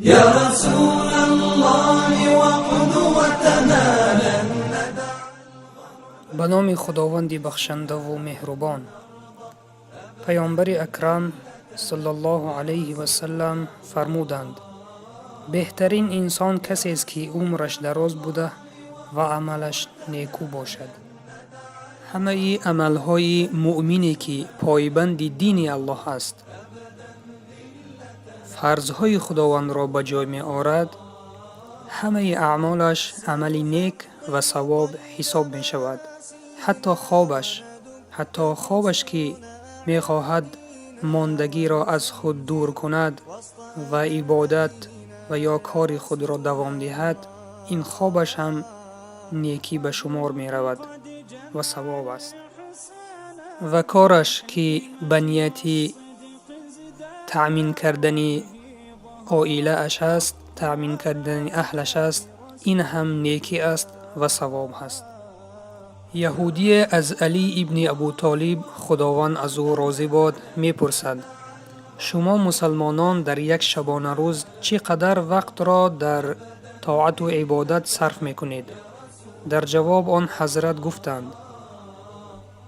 يا رسول الله وقدوتنا لن ندع. Ба номи Худованди бахшандаву меҳрубон. Паёмбари Акрам саллаллоҳу алайҳи васаллам фармуданд: беҳтарин инсон касест, ки умраш дароз буда ва амалаш некӯ бошад. Ҳамаи амалҳои муъмине, ки пойбанди дини Аллоҳ аст, фарзҳои Худовандро ба ҷой меорад, ҳамаи аъмолаш амали нек ва савоб ҳисоб мешавад. Ҳатто хобаш, ҳатто хобаш, ки мехоҳад мондагиро аз худ дур кунад ва ибодат ва ё кори худро давом диҳад, ин хобаш ҳам некӣ ба шумор меравад ва савоб аст. Ва кораш, ки ба нияти таъмин кардани оилааш аст, таъмин кардани аҳлаш аст, ин ҳам некӣ аст ва савоб ҳаст. Яҳудие аз Алӣ ибни Абутолиб, Худованд аз ӯ розӣ бод, мепурсад: шумо мусалмонон дар як шабонарӯз чӣ қадар вақтро дар тоату ибодат сарф мекунед? Дар ҷавоб он ҳазрат гуфтанд: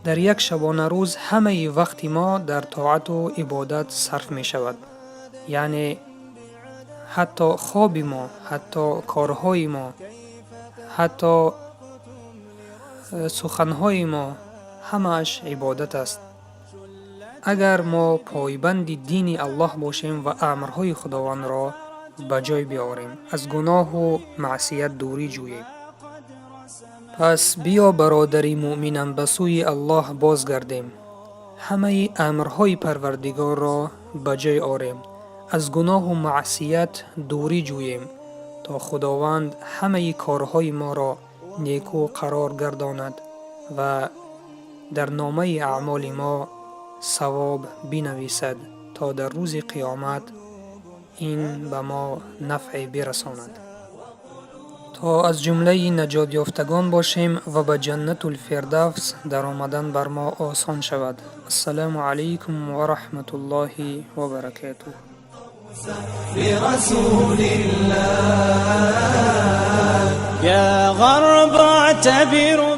дар як шабонарӯз ҳамаи вақти мо дар тоату ибодат сарф мешавад, яъне ҳатто хоби мо, ҳатто корҳои мо, ҳатто суханҳои мо ҳамааш ибодат аст, агар мо пойбанди дини Аллоҳ бошем ва амрҳои Худовандро ба ҷой биёрем, аз гуноҳу маъсият дурӣ ҷӯем. Пас биё, бародари муъминам, ба сӯи Аллоҳ бозгардем, ҳамаи амрҳои Парвардигорро ба ҷой орем, аз гуноҳу маъсият дурӣ ҷӯем, то Худованд ҳамаи корҳои моро некӯ қарор гардонад ва дар номаи аъмоли мо савоб бинависад, то дар рӯзи қиёмат ин ба мо нафъе бирасонад, то аз ҷумлаи наҷотёфтагон бошем ва ба Ҷаннатулфирдавс даромадан бар мо осон шавад. Ассалому алайкум ва раҳматуллоҳи ва баракатуҳ. برسول الله يا غرب اعتبروا.